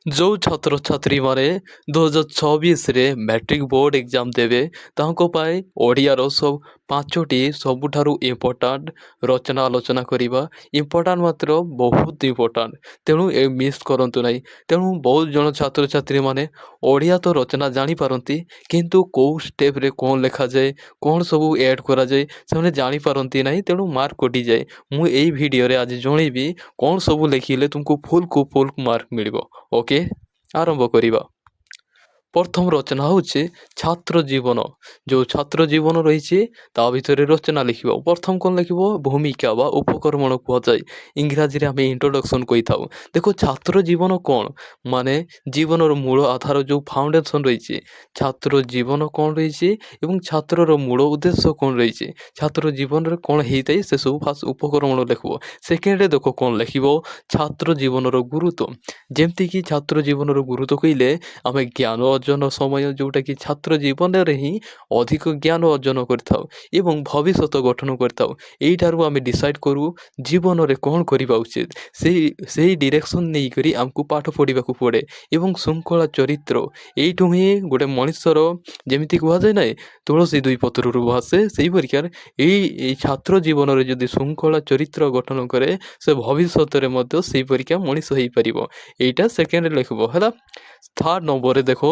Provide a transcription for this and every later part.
ଯେଉଁ ଛାତ୍ରଛାତ୍ରୀମାନେ 2026ରେ matric board exam ଦେବେ, ତାଙ୍କ ପାଇଁ ଓଡ଼ିଆର ସବୁ ପାଞ୍ଚଟି ସବୁଠାରୁ ଇମ୍ପୋର୍ଟାଣ୍ଟ ରଚନା ଆଲୋଚନା କରିବା। ଇମ୍ପୋର୍ଟାଣ୍ଟ ମାତ୍ର ବହୁତ ଇମ୍ପୋର୍ଟାଣ୍ଟ, ତେଣୁ ଏ ମିସ୍ କରନ୍ତୁ ନାହିଁ। ତେଣୁ ବହୁତ ଜଣ ଛାତ୍ରଛାତ୍ରୀମାନେ ଓଡ଼ିଆ ତ ରଚନା ଜାଣିପାରନ୍ତି, କିନ୍ତୁ କେଉଁ ଷ୍ଟେପ୍ରେ କ'ଣ ଲେଖାଯାଏ, କ'ଣ ସବୁ ଆଡ଼୍ କରାଯାଏ, ସେମାନେ ଜାଣିପାରନ୍ତି ନାହିଁ। ତେଣୁ ମାର୍କ କଟିଯାଏ। ମୁଁ ଏଇ ଭିଡ଼ିଓରେ ଆଜି ଜଣେଇବି କ'ଣ ସବୁ ଲେଖିଲେ ତୁମକୁ ଫୁଲ୍କୁ ଫୁଲ୍ ମାର୍କ ମିଳିବ। ଓକେ, ଆରମ୍ଭ କରିବା। ପ୍ରଥମ ରଚନା ହେଉଛି ଛାତ୍ର ଜୀବନ। ଯେଉଁ ଛାତ୍ର ଜୀବନ ରହିଛି, ତା ଭିତରେ ରଚନା ଲେଖିବ। ପ୍ରଥମ କ'ଣ ଲେଖିବ? ଭୂମିକା ବା ଉପକର୍ମଣ କୁହାଯାଏ। ଇଂରାଜୀରେ ଆମେ ଇଣ୍ଟ୍ରୋଡକ୍ସନ୍ କହିଥାଉ। ଦେଖ, ଛାତ୍ର ଜୀବନ କ'ଣ? ମାନେ ଜୀବନର ମୂଳ ଆଧାର, ଯେଉଁ ଫାଉଣ୍ଡେସନ୍ ରହିଛି। ଛାତ୍ର ଜୀବନ କ'ଣ ରହିଛି ଏବଂ ଛାତ୍ରର ମୂଳ ଉଦ୍ଦେଶ୍ୟ କ'ଣ ରହିଛି, ଛାତ୍ର ଜୀବନରେ କ'ଣ ହେଇଥାଏ, ସେସବୁ ଫାଷ୍ଟ ଉପକର୍ମଣ ଲେଖିବ। ସେକେଣ୍ଡରେ ଦେଖ କ'ଣ ଲେଖିବ? ଛାତ୍ର ଜୀବନର ଗୁରୁତ୍ୱ। ଯେମିତିକି ଛାତ୍ର ଜୀବନର ଗୁରୁତ୍ୱ କହିଲେ ଆମେ ଜ୍ଞାନ ଅର୍ଜନ ସମୟ, ଯେଉଁଟାକି ଛାତ୍ର ଜୀବନରେ ହିଁ ଅଧିକ ଜ୍ଞାନ ଅର୍ଜନ କରିଥାଉ ଏବଂ ଭବିଷ୍ୟତ ଗଠନ କରିଥାଉ। ଏଇଠାରୁ ଆମେ ଡିସାଇଡ଼୍ କରୁ ଜୀବନରେ କ'ଣ କରିବା ଉଚିତ। ସେଇ ଡିରେକ୍ସନ୍ ନେଇକରି ଆମକୁ ପାଠ ପଢ଼ିବାକୁ ପଡ଼େ। ଏବଂ ଶୃଙ୍ଖଳା ଚରିତ୍ର ଏଇଠୁ ହିଁ ଗୋଟେ ମଣିଷର, ଯେମିତି କୁହାଯାଏ ନାହିଁ, ତୁଳସୀ ଦୁଇ ପତ୍ରରୁ ଭାସେ, ସେଇପରିକା ଏଇ ଛାତ୍ର ଜୀବନରେ ଯଦି ଶୃଙ୍ଖଳା ଚରିତ୍ର ଗଠନ କରେ, ସେ ଭବିଷ୍ୟତରେ ମଧ୍ୟ ସେଇପରିକା ମଣିଷ ହେଇପାରିବ। ଏଇଟା ସେକେଣ୍ଡରେ ଲେଖିବ, ହେଲା। ଥାର୍ଡ଼ ନମ୍ବରରେ ଦେଖ,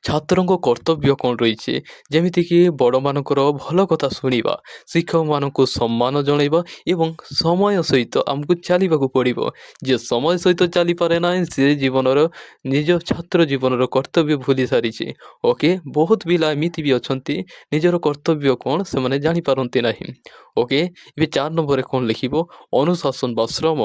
ଛାତ୍ରଙ୍କ କର୍ତ୍ତବ୍ୟ କ'ଣ ରହିଛି? ଯେମିତିକି ବଡ଼ମାନଙ୍କର ଭଲ କଥା ଶୁଣିବା, ଶିକ୍ଷକମାନଙ୍କୁ ସମ୍ମାନ ଜଣାଇବା ଏବଂ ସମୟ ସହିତ ଆମକୁ ଚାଲିବାକୁ ପଡ଼ିବ। ଯିଏ ସମୟ ସହିତ ଚାଲିପାରେ ନାହିଁ, ସେ ଜୀବନର ନିଜ ଛାତ୍ର ଜୀବନର କର୍ତ୍ତବ୍ୟ ଭୁଲି ସାରିଛି। ଓକେ, ବହୁତ ପିଲା ଏମିତି ବି ଅଛନ୍ତି, ନିଜର କର୍ତ୍ତବ୍ୟ କ'ଣ ସେମାନେ ଜାଣିପାରନ୍ତି ନାହିଁ। ଓକେ, ଏବେ 4 ନମ୍ବରରେ କ'ଣ ଲେଖିବ? ଅନୁଶାସନ ବା ଶ୍ରମ,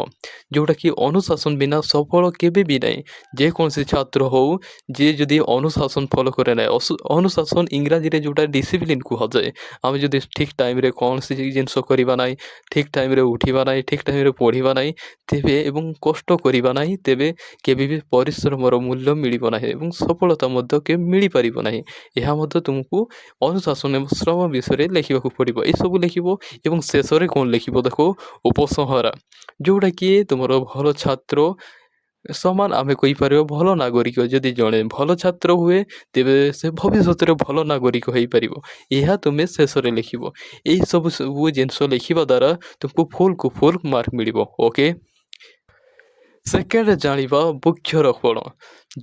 ଯେଉଁଟାକି ଅନୁଶାସନ ବିନା ସଫଳ କେବେ ବି ନାହିଁ। ଯେକୌଣସି ଛାତ୍ର ହଉ, ଯିଏ ଯଦି ଅନୁଶାସନ ଫଲୋ କରେ ନାହିଁ। ଅନୁଶାସନ ଇଂରାଜୀରେ ଯେଉଁଟା ଡିସିପ୍ଲିନ୍ କୁହାଯାଏ। ଆମେ ଯଦି ଠିକ୍ ଟାଇମ୍ରେ କୌଣସି ଜିନିଷ କରିବା ନାହିଁ, ଠିକ୍ ଟାଇମ୍ରେ ଉଠିବା ନାହିଁ, ଠିକ୍ ଟାଇମ୍ରେ ପଢ଼ିବା ନାହିଁ, ତେବେ ଏବଂ କଷ୍ଟ କରିବା ନାହିଁ, ତେବେ କେବେ ବି ପରିଶ୍ରମର ମୂଲ୍ୟ ମିଳିବ ନାହିଁ ଏବଂ ସଫଳତା ମଧ୍ୟ କେବେ ମିଳିପାରିବ ନାହିଁ। ଏହା ମଧ୍ୟ ତୁମକୁ ଅନୁଶାସନ ଏବଂ ଶ୍ରମ ବିଷୟରେ ଲେଖିବାକୁ ପଡ଼ିବ। ଏସବୁ ଲେଖିବ ଏବଂ ଶେଷରେ କ'ଣ ଲେଖିବ ଦେଖ, ଉପସଂହାର, ଯେଉଁଟାକି ତୁମର ଭଲ ଛାତ୍ର ସମାନ ଆମେ କହିପାରିବା ଭଲ ନାଗରିକ। ଯଦି ଜଣେ ଭଲ ଛାତ୍ର ହୁଏ, ତେବେ ସେ ଭବିଷ୍ୟତରେ ଭଲ ନାଗରିକ ହେଇପାରିବ। ଏହା ତୁମେ ଶେଷରେ ଲେଖିବ। ଏହିସବୁ ସବୁ ଜିନିଷ ଲେଖିବା ଦ୍ୱାରା ତୁମକୁ ଫୁଲ୍କୁ ଫୁଲ୍ ମାର୍କ ମିଳିବ। ଓକେ, ସେକେଣ୍ଡ ଜାଣିବା ବୃକ୍ଷରୋପଣ।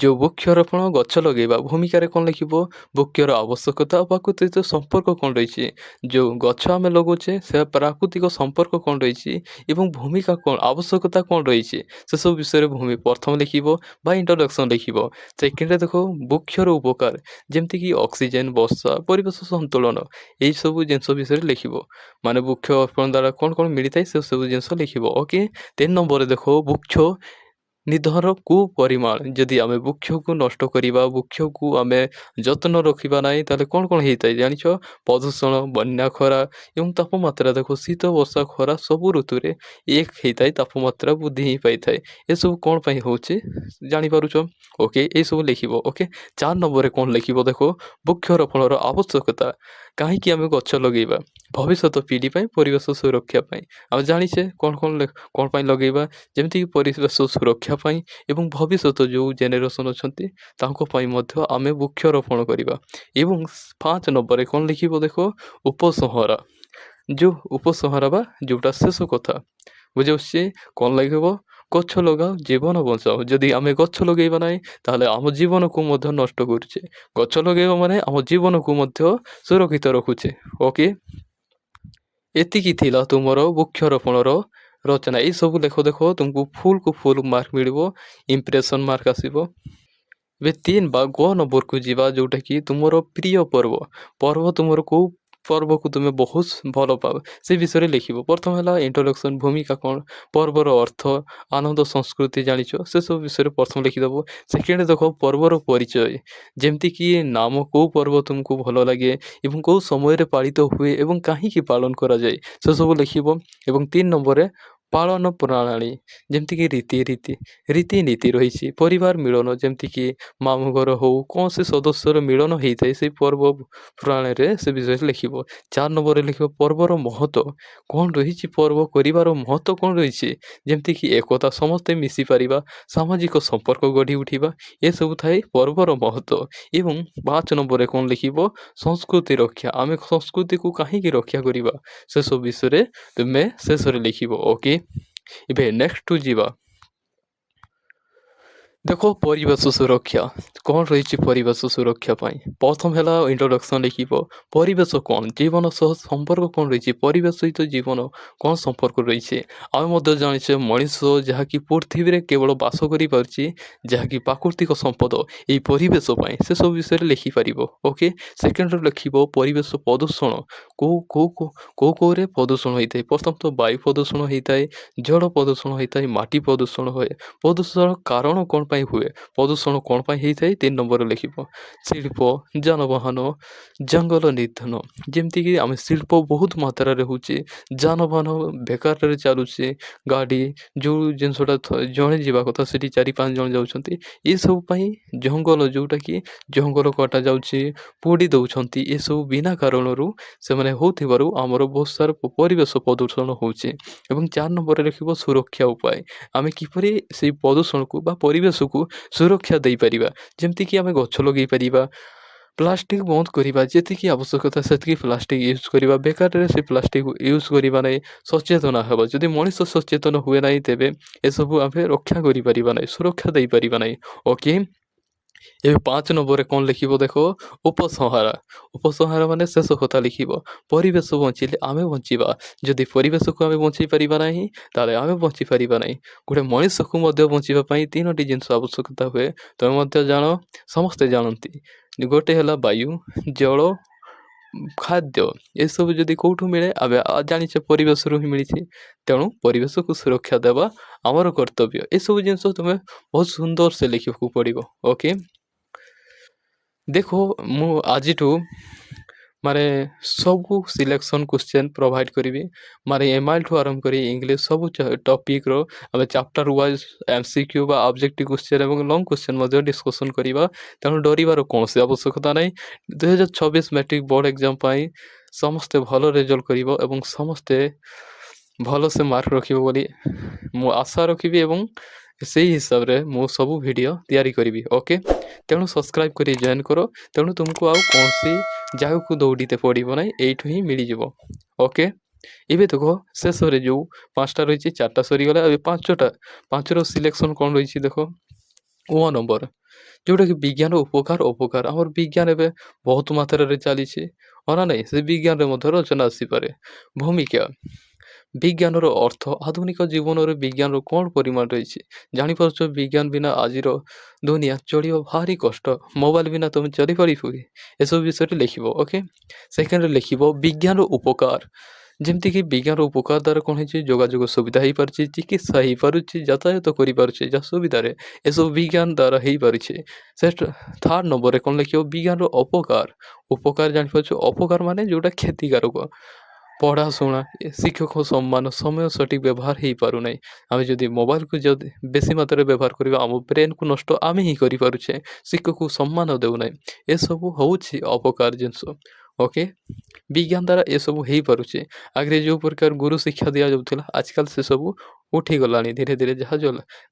ଯେଉଁ ବୃକ୍ଷରୋପଣ, ଗଛ ଲଗେଇବା। ଭୂମିକାରେ କ'ଣ ଲେଖିବ? ବୃକ୍ଷର ଆବଶ୍ୟକତା, ପ୍ରାକୃତିକ ସମ୍ପର୍କ କ'ଣ ରହିଛି। ଯେଉଁ ଗଛ ଆମେ ଲଗାଉଛେ, ସେ ପ୍ରାକୃତିକ ସମ୍ପର୍କ କ'ଣ ରହିଛି ଏବଂ ଭୂମିକା କ'ଣ, ଆବଶ୍ୟକତା କ'ଣ ରହିଛି, ସେସବୁ ବିଷୟରେ ଭୂମି ପ୍ରଥମ ଲେଖିବ ବା ଇଣ୍ଟ୍ରୋଡକ୍ସନ୍ ଲେଖିବ। ସେକେଣ୍ଡରେ ଦେଖ, ବୃକ୍ଷର ଉପକାର, ଯେମିତିକି ଅକ୍ସିଜେନ୍, ବର୍ଷା, ପରିବେଶ ସନ୍ତୁଳନ, ଏଇସବୁ ଜିନିଷ ବିଷୟରେ ଲେଖିବ। ମାନେ ବୃକ୍ଷରୋପଣ ଦ୍ୱାରା କ'ଣ କ'ଣ ମିଳିଥାଏ, ସେସବୁ ଜିନିଷ ଲେଖିବ। ଓକେ, 3 ନମ୍ବରରେ ଦେଖ, ବୃକ୍ଷ ନିଧନର କୁପରିଣାମ। ଯଦି ଆମେ ବୃକ୍ଷକୁ ନଷ୍ଟ କରିବା, ବୃକ୍ଷକୁ ଆମେ ଯତ୍ନ ରଖିବା ନାହିଁ, ତାହେଲେ କ'ଣ କ'ଣ ହେଇଥାଏ ଜାଣିଛ? ପ୍ରଦୂଷଣ, ବନ୍ୟା, ଖରା ଏବଂ ତାପମାତ୍ରା। ଦେଖ, ଶୀତ, ବର୍ଷା, ଖରା ସବୁ ଋତୁରେ ଏକ ହେଇଥାଏ, ତାପମାତ୍ରା ବୃଦ୍ଧି ହିଁ ପାଇଥାଏ। ଏସବୁ କ'ଣ ପାଇଁ ହେଉଛି ଜାଣିପାରୁଛ? ଓକେ, ଏସବୁ ଲେଖିବ। ଓକେ, 4 ନମ୍ବରରେ କ'ଣ ଲେଖିବ ଦେଖ, ବୃକ୍ଷରୋପଣର ଆବଶ୍ୟକତା। କାହିଁକି ଆମେ ଗଛ ଲଗେଇବା? ଭବିଷ୍ୟତ ପିଢ଼ି ପାଇଁ, ପରିବେଶ ସୁରକ୍ଷା ପାଇଁ। ଆମେ ଜାଣିଛେ କ'ଣ କ'ଣ କ'ଣ ପାଇଁ ଲଗେଇବା, ଯେମିତିକି ପରିବେଶ ସୁରକ୍ଷା ପାଇଁ ଏବଂ ଭବିଷ୍ୟତ ଯେଉଁ ଜେନେରେସନ୍ ଅଛନ୍ତି, ତାଙ୍କ ପାଇଁ ମଧ୍ୟ ଆମେ ବୃକ୍ଷରୋପଣ କରିବା। ଏବଂ 5 ନମ୍ବରରେ କ'ଣ ଲେଖିବ ଦେଖ, ଉପସଂହାର। ଯେଉଁ ଉପସଂହାର ବା ଯେଉଁଟା ଶେଷ କଥା ବୁଝାଉଛି, କ'ଣ ଲେଖିବ? ଗଛ ଲଗାଅ, ଜୀବନ ବଞ୍ଚାଅ। ଯଦି ଆମେ ଗଛ ଲଗେଇବା ନାହିଁ, ତାହେଲେ ଆମ ଜୀବନକୁ ମଧ୍ୟ ନଷ୍ଟ କରୁଛେ। ଗଛ ଲଗେଇବା ମାନେ ଆମ ଜୀବନକୁ ମଧ୍ୟ ସୁରକ୍ଷିତ ରଖୁଛେ। ଓକେ, ଏତିକି ଥିଲା ତୁମର ବୃକ୍ଷରୋପଣର ରଚନା। ଏଇସବୁ ଲେଖ, ଦେଖ, ତୁମକୁ ଫୁଲ୍କୁ ଫୁଲ୍ ମାର୍କ ମିଳିବ, ଇମ୍ପ୍ରେସନ୍ ମାର୍କ ଆସିବ। ଏବେ 3 ବା ଗ ନମ୍ବରକୁ ଯିବା, ଯେଉଁଟାକି ତୁମର ପ୍ରିୟ ପର୍ବ। ପର୍ବ ତୁମର କେଉଁ ପର୍ବକୁ ତୁମେ ବହୁତ ଭଲ ପାଅ, ସେ ବିଷୟରେ ଲେଖିବ। ପ୍ରଥମ ହେଲା ଇଣ୍ଟ୍ରୋଡକ୍ସନ୍, ଭୂମିକା କ'ଣ, ପର୍ବର ଅର୍ଥ, ଆନନ୍ଦ, ସଂସ୍କୃତି ଜାଣିଛ, ସେସବୁ ବିଷୟରେ ପ୍ରଥମ ଲେଖିଦେବ। ସେକେଣ୍ଡ ଦେଖ, ପର୍ବର ପରିଚୟ, ଯେମିତିକି ନାମ, କେଉଁ ପର୍ବ ତୁମକୁ ଭଲ ଲାଗେ ଏବଂ କେଉଁ ସମୟରେ ପାଳିତ ହୁଏ ଏବଂ କାହିଁକି ପାଳନ କରାଯାଏ, ସେସବୁ ଲେଖିବ। ଏବଂ 3 ନମ୍ବରରେ ପାଳନ ପ୍ରଣାଳୀ, ଯେମିତିକି ରୀତିନୀତି ରହିଛି। ପରିବାର ମିଳନ, ଯେମିତିକି ମାମୁଁ ଘର ହଉ, କୌଣସି ସଦସ୍ୟର ମିଳନ ହେଇଥାଏ ସେଇ ପର୍ବ ପ୍ରଣାଳୀରେ, ସେ ବିଷୟରେ ଲେଖିବ। 4 ନମ୍ବରରେ ଲେଖିବ ପର୍ବର ମହତ୍ତ୍ୱ କ'ଣ ରହିଛି, ପର୍ବ କରିବାର ମହତ୍ତ୍ୱ କ'ଣ ରହିଛି, ଯେମିତିକି ଏକତା, ସମସ୍ତେ ମିଶିପାରିବା, ସାମାଜିକ ସମ୍ପର୍କ ଗଢ଼ି ଉଠିବା, ଏସବୁ ଥାଏ ପର୍ବର ମହତ୍ତ୍ୱ। ଏବଂ 5 ନମ୍ବରରେ କ'ଣ ଲେଖିବ? ସଂସ୍କୃତି ରକ୍ଷା। ଆମେ ସଂସ୍କୃତିକୁ କାହିଁକି ରକ୍ଷା କରିବା, ସେସବୁ ବିଷୟରେ ତୁମେ ଶେଷରେ ଲେଖିବ। ଓକେ, ଏବେ ନେକ୍ସଟ ଯିବା। ଦେଖ, ପରିବେଶ ସୁରକ୍ଷା କ'ଣ ରହିଛି? ପରିବେଶ ସୁରକ୍ଷା ପାଇଁ ପ୍ରଥମ ହେଲା ଇଣ୍ଟ୍ରୋଡକ୍ସନ୍ ଲେଖିବ। ପରିବେଶ କ'ଣ? ଜୀବନ ସହ ସମ୍ପର୍କ କ'ଣ ରହିଛି? ପରିବେଶ ସହିତ ଜୀବନ କ'ଣ ସମ୍ପର୍କ ରହିଛି? ଆମେ ମଧ୍ୟ ଜାଣିଛେ, ମଣିଷ ଯାହାକି ପୃଥିବୀରେ କେବଳ ବାସ କରିପାରୁଛି, ଯାହାକି ପ୍ରାକୃତିକ ସମ୍ପଦ ଏଇ ପରିବେଶ ପାଇଁ, ସେସବୁ ବିଷୟରେ ଲେଖିପାରିବ। ଓକେ, ସେକେଣ୍ଡରେ ଲେଖିବ ପରିବେଶ ପ୍ରଦୂଷଣ କେଉଁ କେଉଁ କେଉଁ କେଉଁରେ ପ୍ରଦୂଷଣ ହୋଇଥାଏ। ପ୍ରଥମତଃ ବାୟୁ ପ୍ରଦୂଷଣ ହୋଇଥାଏ, ଜଳ ପ୍ରଦୂଷଣ ହୋଇଥାଏ, ମାଟି ପ୍ରଦୂଷଣ ହୁଏ। ପ୍ରଦୂଷଣ କାରଣ କ'ଣ ପାଇଁ ହୁଏ? ପ୍ରଦୂଷଣ କ'ଣ ପାଇଁ ହେଇଥାଏ? 3 ନମ୍ବରରେ ଲେଖିବ ଶିଳ୍ପ, ଯାନବାହନ, ଜଙ୍ଗଲ ନିଧନ। ଯେମିତିକି ଆମେ ଶିଳ୍ପ ବହୁତ ମାତ୍ରାରେ ହେଉଛି, ଯାନବାହନ ବେକାରରେ ଚାଲୁଛି, ଗାଡ଼ି ଯେଉଁ ଜିନିଷଟା ଜଣେ ଯିବା କଥା ସେଠି ଚାରି ପାଞ୍ଚ ଜଣ ଯାଉଛନ୍ତି। ଏସବୁ ପାଇଁ ଜଙ୍ଗଲ, ଯେଉଁଟାକି ଜଙ୍ଗଲ କଟାଯାଉଛି, ପୋଡ଼ି ଦେଉଛନ୍ତି, ଏସବୁ ବିନା କାରଣରୁ ସେମାନେ ହେଉଥିବାରୁ ଆମର ବହୁତ ସାରା ପରିବେଶ ପ୍ରଦୂଷଣ ହେଉଛି। ଏବଂ 4 ନମ୍ବରରେ ଲେଖିବ ସୁରକ୍ଷା ଉପାୟ। ଆମେ କିପରି ସେଇ ପ୍ରଦୂଷଣକୁ ବା ପରିବେଶକୁ ସୁରକ୍ଷା ଦେଇପାରିବା? ଯେମିତିକି ଆମେ ଗଛ ଲଗେଇ ପାରିବା, ପ୍ଲାଷ୍ଟିକ୍ ବନ୍ଦ କରିବା, ଯେତିକି ଆବଶ୍ୟକତା ସେତିକି ପ୍ଲାଷ୍ଟିକ୍ ୟୁଜ୍ କରିବା, ବେକାରରେ ସେ ପ୍ଲାଷ୍ଟିକ୍ ୟୁଜ୍ କରିବା ନାହିଁ, ସଚେତନ ହେବ। ଯଦି ମଣିଷ ସଚେତନ ହୁଏ ନାହିଁ, ତେବେ ଏସବୁ ଆମେ ରକ୍ଷା କରିପାରିବା ନାହିଁ, ସୁରକ୍ଷା ଦେଇପାରିବା ନାହିଁ। ଓକେ, ଏବେ 5 ନମ୍ବରରେ କ'ଣ ଲେଖିବ ଦେଖ, ଉପସଂହାର। ଉପସଂହାର ମାନେ ଶେଷ କଥା ଲେଖିବ। ପରିବେଶ ବଞ୍ଚିଲେ ଆମେ ବଞ୍ଚିବା। ଯଦି ପରିବେଶକୁ ଆମେ ବଞ୍ଚେଇ ପାରିବା ନାହିଁ, ତାହେଲେ ଆମେ ବଞ୍ଚିପାରିବା ନାହିଁ। ଗୋଟେ ମଣିଷକୁ ମଧ୍ୟ ବଞ୍ଚିବା ପାଇଁ ତିନୋଟି ଜିନିଷ ଆବଶ୍ୟକତା ହୁଏ, ତୁମେ ମଧ୍ୟ ଜାଣ, ସମସ୍ତେ ଜାଣନ୍ତି। ଗୋଟେ ହେଲା ବାୟୁ, ଜଳ, ଖାଦ୍ୟ। ଏସବୁ ଯଦି କେଉଁଠୁ ମିଳେ? ଆମେ ଜାଣିଛେ, ପରିବେଶରୁ ହିଁ ମିଳିଛି। ତେଣୁ ପରିବେଶକୁ ସୁରକ୍ଷା ଦେବା ଆମର କର୍ତ୍ତବ୍ୟ। ଏସବୁ ଜିନିଷ ତୁମେ ବହୁତ ସୁନ୍ଦର ସେ ଲେଖିବାକୁ ପଡ଼ିବ। ଓକେ, ଦେଖ, ମୁଁ ଆଜିଠୁ ମାନେ ସବୁ ସିଲେକ୍ସନ୍ କ୍ୱେଶ୍ଚନ୍ ପ୍ରୋଭାଇଡ଼ କରିବି। ମାନେ ଏମ୍ଆଇଏଲ୍ଠୁ ଆରମ୍ଭ କରି ଇଂଲିଶ ସବୁ ଟପିକ୍ର ଆମେ ଚାପ୍ଟର ୱାଇଜ୍ ଏମ୍ସିକ୍ୟୁ ବା ଅବଜେକ୍ଟିଭ୍ କ୍ୱେଶ୍ଚନ୍ ଏବଂ ଲଙ୍ଗ୍ କ୍ୱେଶ୍ଚନ୍ ମଧ୍ୟ ଡିସ୍କସନ୍ କରିବା। ତେଣୁ ଡରିବାର କୌଣସି ଆବଶ୍ୟକତା ନାହିଁ। 2026 ମ୍ୟାଟ୍ରିକ୍ ବୋର୍ଡ଼ ଏକ୍ଜାମ୍ ପାଇଁ ସମସ୍ତେ ଭଲ ରେଜଲ୍ଟ କରିବ ଏବଂ ସମସ୍ତେ ଭଲସେ ମାର୍କ ରଖିବ ବୋଲି ମୁଁ ଆଶା ରଖିବି ଏବଂ ସେଇ ହିସାବରେ ମୁଁ ସବୁ ଭିଡ଼ିଓ ତିଆରି କରିବି। ଓକେ, ତେଣୁ ସବସ୍କ୍ରାଇବ୍ କରି ଜଏନ୍ କର। ତେଣୁ ତୁମକୁ ଆଉ କୌଣସି ଜାଗାକୁ ଦୌଡ଼ିତେ ପଡ଼ିବ ନାହିଁ, ଏଇଠୁ ହିଁ ମିଳିଯିବ। ଓକେ, ଏବେ ଦେଖ, ଶେଷରେ ଯେଉଁ ପାଞ୍ଚଟା ରହିଛି, ଚାରିଟା ସରିଗଲା, ଏବେ ପାଞ୍ଚଟା। ପାଞ୍ଚର ସିଲେକ୍ସନ୍ କ'ଣ ରହିଛି ଦେଖ। 1 ନମ୍ବର, ଯେଉଁଟାକି ବିଜ୍ଞାନ ଉପକାର ଅପକାର। ଆମର ବିଜ୍ଞାନ ଏବେ ବହୁତ ମାତ୍ରାରେ ଚାଲିଛି, ହଁ ନା ନାହିଁ? ସେ ବିଜ୍ଞାନରେ ମଧ୍ୟ ରଚନା ଆସିପାରେ। ଭୂମିକା, ବିଜ୍ଞାନର ଅର୍ଥ, ଆଧୁନିକ ଜୀବନରେ ବିଜ୍ଞାନର କ'ଣ ପରିମାଣ ରହିଛି। ଜାଣିପାରୁଛ, ବିଜ୍ଞାନ ବିନା ଆଜିର ଦୁନିଆ ଚଳିବା ଭାରି କଷ୍ଟ। ମୋବାଇଲ ବିନା ତୁମେ ଚଳିପାରିବ କି? ଏସବୁ ବିଷୟରେ ଲେଖିବ। ଓକେ, ସେକେଣ୍ଡରେ ଲେଖିବ ବିଜ୍ଞାନର ଉପକାର। ଯେମିତିକି ବିଜ୍ଞାନର ଉପକାର ଦ୍ୱାରା କ'ଣ ହେଇଛି? ଯୋଗାଯୋଗ ସୁବିଧା ହେଇପାରୁଛି, ଚିକିତ୍ସା ହେଇପାରୁଛି, ଯାତାୟାତ କରିପାରୁଛି ଯାହା ସୁବିଧାରେ, ଏସବୁ ବିଜ୍ଞାନ ଦ୍ୱାରା ହେଇପାରୁଛି। ସେ ଥାର୍ଡ଼ ନମ୍ବରରେ କ'ଣ ଲେଖିବ? ବିଜ୍ଞାନର ଅପକାର। ଉପକାର ଜାଣିପାରୁଛ, ଅପକାର ମାନେ ଯେଉଁଟା କ୍ଷତିକାରକ। ପଢ଼ାଶୁଣା, ଶିକ୍ଷକ ସମ୍ମାନ, ସମୟ ସଠିକ୍ ବ୍ୟବହାର ହେଇପାରୁନାହିଁ। ଆମେ ଯଦି ମୋବାଇଲକୁ ଯଦି ବେଶୀ ମାତ୍ରାରେ ବ୍ୟବହାର କରିବା, ଆମ ବ୍ରେନ୍କୁ ନଷ୍ଟ ଆମେ ହିଁ କରିପାରୁଛେ, ଶିକ୍ଷକକୁ ସମ୍ମାନ ଦେଉନାହିଁ, ଏସବୁ ହେଉଛି ଅପକାର ଜିନିଷ। ଓକେ, ବିଜ୍ଞାନ ଦ୍ୱାରା ଏସବୁ ହେଇପାରୁଛି। ଆଗରେ ଯେଉଁ ପ୍ରକାର ଗୁରୁ ଶିକ୍ଷା ଦିଆଯାଉଥିଲା, ଆଜିକାଲି ସେସବୁ ଉଠିଗଲାଣି ଧୀରେ ଧୀରେ, ଯାହା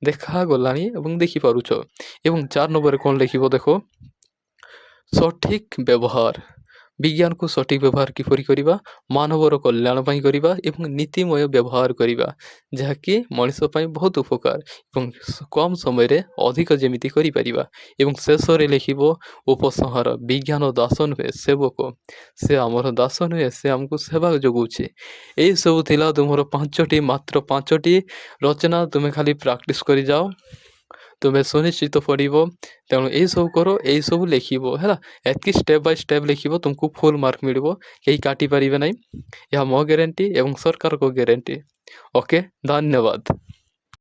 ଦେଖାଗଲାଣି ଏବଂ ଦେଖିପାରୁଛ। ଏବଂ 4 ନମ୍ବରରେ କ'ଣ ଲେଖିବ ଦେଖ, ସଠିକ୍ ବ୍ୟବହାର। ବିଜ୍ଞାନକୁ ସଠିକ୍ ବ୍ୟବହାର କିପରି କରିବା? ମାନବର କଲ୍ୟାଣ ପାଇଁ କରିବା ଏବଂ ନୀତିମୟ ବ୍ୟବହାର କରିବା, ଯାହାକି ମଣିଷ ପାଇଁ ବହୁତ ଉପକାର ଏବଂ କମ୍ ସମୟରେ ଅଧିକ ଯେମିତି କରିପାରିବା। ଏବଂ ଶେଷରେ ଲେଖିବ ଉପସଂହାର। ବିଜ୍ଞାନ ଦାସ ନୁହେଁ, ସେବକ। ସେ ଆମର ଦାସ ନୁହେଁ, ସେ ଆମକୁ ସେବା ଯୋଗାଉଛି। ଏଇସବୁ ଥିଲା ତୁମର ପାଞ୍ଚଟି, ମାତ୍ର ପାଞ୍ଚଟି ରଚନା। ତୁମେ ଖାଲି ପ୍ରାକ୍ଟିସ୍ କରିଯାଅ, ତୁମେ ସୁନିଶ୍ଚିତ ପଡ଼ିବ। ତେଣୁ ଏଇସବୁ କର, ଏଇସବୁ ଲେଖିବ, ହେଲା? ଏତିକି ଷ୍ଟେପ୍ ବାଇ ଷ୍ଟେପ୍ ଲେଖିବ, ତୁମକୁ ଫୁଲ୍ ମାର୍କ ମିଳିବ, କେହି କାଟି ପାରିବେ ନାହିଁ। ଏହା ମୋ ଗ୍ୟାରେଣ୍ଟି ଏବଂ ସରକାରଙ୍କ ଗ୍ୟାରେଣ୍ଟି। ଓକେ, ଧନ୍ୟବାଦ।